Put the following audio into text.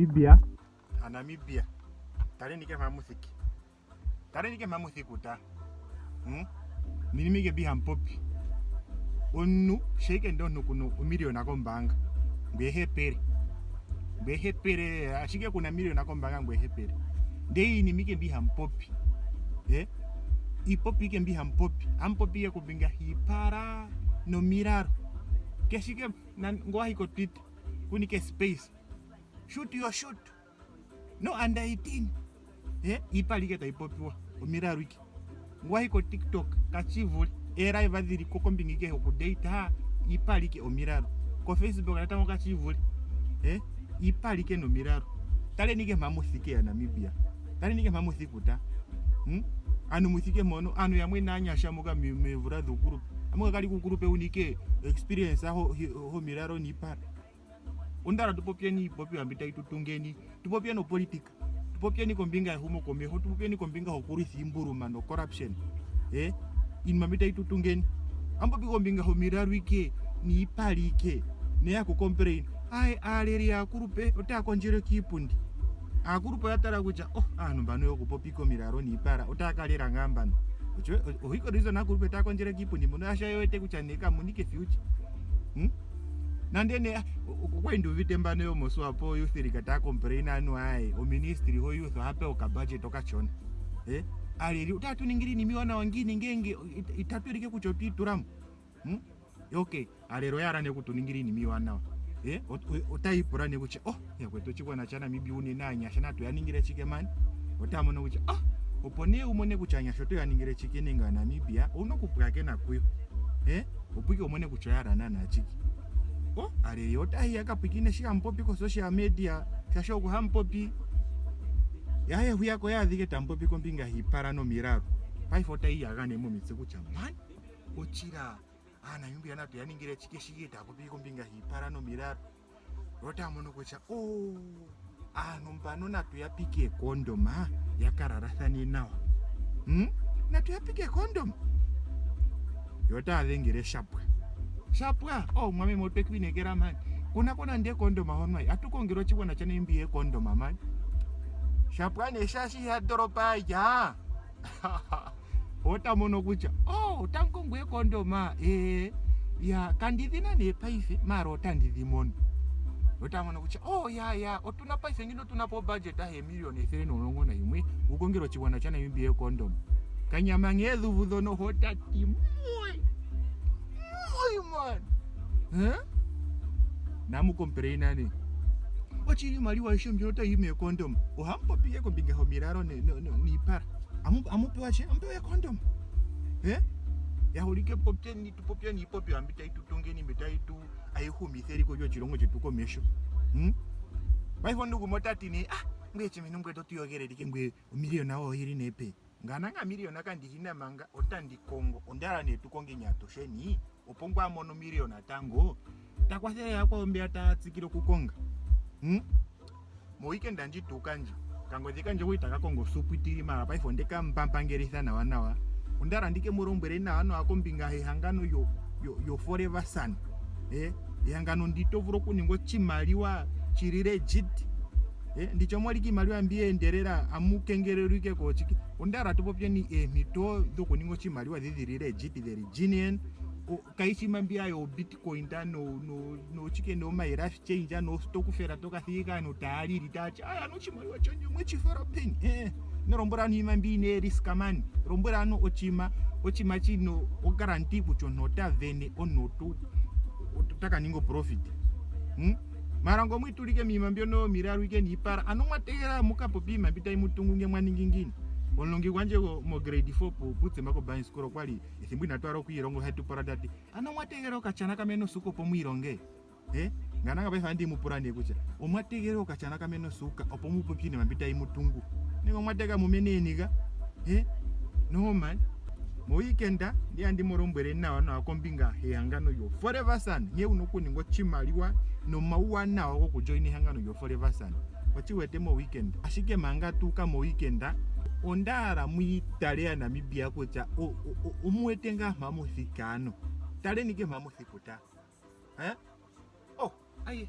Anamibia. Anamibia. Taleni ke mhamuthiki. Taleni ke mhamuthiki ta. Hmm? Ninimike bi hampopi. Omuntu sheke ndo omuntu kuno omiliona kombaanga. Ngwe hepere. Ngwe hepere ashike kuna miliona kombaanga ngwe hepere. Ndee inimike mbi hampopi. Eh? Ipopi ike mbi hampopi. Hampopi ye kombinga hiipara nomilalo. Keshike ngowahi ko Twitter kunike space shoot your shot no under 18 eh iipala ike tayi popiwa omilalo ike ngowahi ko TikTok kachivule eelive dhili ko kombinga ike hokudata iipala ike omilalo ko Facebook natango kachivule eh iipala ike nomilalo taleni ike mpa muthike ya Namibia taleni ike mpa muthikuta hmm? anu muthike mpono anu yamwe naanyasha muka meemvula dhuukulupe amuka kali kuukulupe unike experience homilalo niipala ondala tupopyeni iipopiwa mbi tayi tutungeni tupopyeni opolitika tupopyeni kombinga yehumokomeho tupopyeni kombinga hokulwitha iimbuluma no corruption eh iinima mbi tayi tutungeni ampopi kombinga homilalo ike niipala ike neya kucomplain aye aaleli yaakulupe otaya kondjele kiipundi aakulupe oya tala kutya oh aantu mbano yokupopika omilalo niipala otaya ka lela ngaa mbano ohiko reason aakulupe taya kondjele kiipundi mbono yasha ye wete kutya ne kamunike future hmm? nande ne okwali ndi uvite mbano yomoSwapo Youth League taya complain anu aye oministry ho youth ohape okabudget okashona eh aleli otaya tu ningile iinima iiwanawa ngiini ngenge itatu ulike kutya otwi itulamo hmm? okay alelo oya hala ne okutuningila iinima iiwanawa eh otayi ipula ne kutya oh yakwetu oshigwana shaNamibia unene aanyasha natu ya ningile chike mani otaya mono kutya oh opo nee wu mone kutya aanyasha oto ya ningile chike nenge aNamibia owuna okupulakena kuyo eh opo ike umone kutya oya hala naanaa chike oh aleli otayi ya kapwikine shi hamupopi ko social media shaashi oku hamupopi yaye hwiyako yaadhike tamupopi kombinga hiipala nomilalo paife otayi yagane momitse kutya man ochila aanamibia natu ya ningile chike shike taapopi kombinga hiipala nomilalo otaya mono kutya o oh, aantu mbano natu ya pike ekondoma ya ka lalathane nawa hmm? natu ya pike ekondoma yo otaya dhengele shapwa shapwa o oh, mwameme otwe ku inekela mani kuna kona ndi ekondoma hono ayi atu kongele oshigwana chaNamibia ekondoma mani shapwa ne shashi ya doropa ya ota mono kutya oh otamu kongo ekondoma ee ya kandi dhina nee paife mara otandi dhi mono ota mono kutya oh ya ya otuna paife ngino otuna po budget yeemiliyona 111 ukongela oshigwana chaNamibia ekondoma kanyama ngeedhuvu dhono hotati moi moi man huh? namukomplaina ne ochili imaliwa aishe mbyono otayi yi meekondoma ohamu popi ihe kombinga yomilalo niipala amupewa she amupewa ekondoma eh yahulike popyeni tupopyeni iipopiwa mbi tayi tutungeni mbi tayi tu ayihumitha eliko lyoshilongo chetu komesho hmm? paife omuntu ota ti nee ah ngweye chimene ngweye totuyogelelike ngweye omiliyona oyo oyili nee pe ngananga miliyona kandihina manga otandi kongo onda hala nee tukonge atusheni opo ngwaa mono miliyona tango ta kwathele yakwawo mbeya taya tsikile okukonga hmm? moweekend ndji tuuka ndji kangodhi kandje okwali taka kongo osupu itili mala paife onde ka mpampangelitha nawa nawa onda hala ndike mu lombwele nawa nawa kombinga yehangano yo, yo, yo Forever Sun eh, ehangano ndi to vulu okuninga oshimaliwa shili legit eh, ndicho omwalike iimaliwa mbi yeendelela amu kengelelwike kochike onda hala tupopyeni eemhito dhokuninga oshimaliwa dhi dhili legit dhili genuine kayishi mbiya yo bitcoin ta no no no chike no my life change no stokufera tokathika anhu taalili tati aya ano chimaliwa chandje mwechifara peni eh nelombwela anhu ima mbi ine risk mani lombwela anhu ochima ochima chino ogaranti kutya omuntu ota vene omuntu otaka ninga profit hmm? mara ngo mwitulike miima mbyono yomilalu ike niipala ano mwategela mukapopi iima mbi tayi mutungu nge mwaningi ngiini omulongi gwandje mo grade 4 putsema ko Bible school okwali ethimbo inatu hala okwiilonga ohe tu pula tati ano omwa tegelela okachana kamene osuuka opo mwiilonge eh ngananga paife andi mu pula nee kutya omwa tegelela okachana kamene osuuka opo mu popye iinima mbi tayi mu tungu nenge omwa tega mu mene eniga eh no man mo weekend ndi andi mu lombwele nawa nawa kombinga yehangano lyo Forever Sun nkene wuna okuninga oshimaliwa nomauwanawa gokujoina ehangano lyo Forever Sun ochiwete mo weekend ashike manga tuuka mo weekend onda hala mwiitale ya Namibia kutya omuwete ngaa mpa muthika ano taleni ke mpa muthikuta eh? oh aye.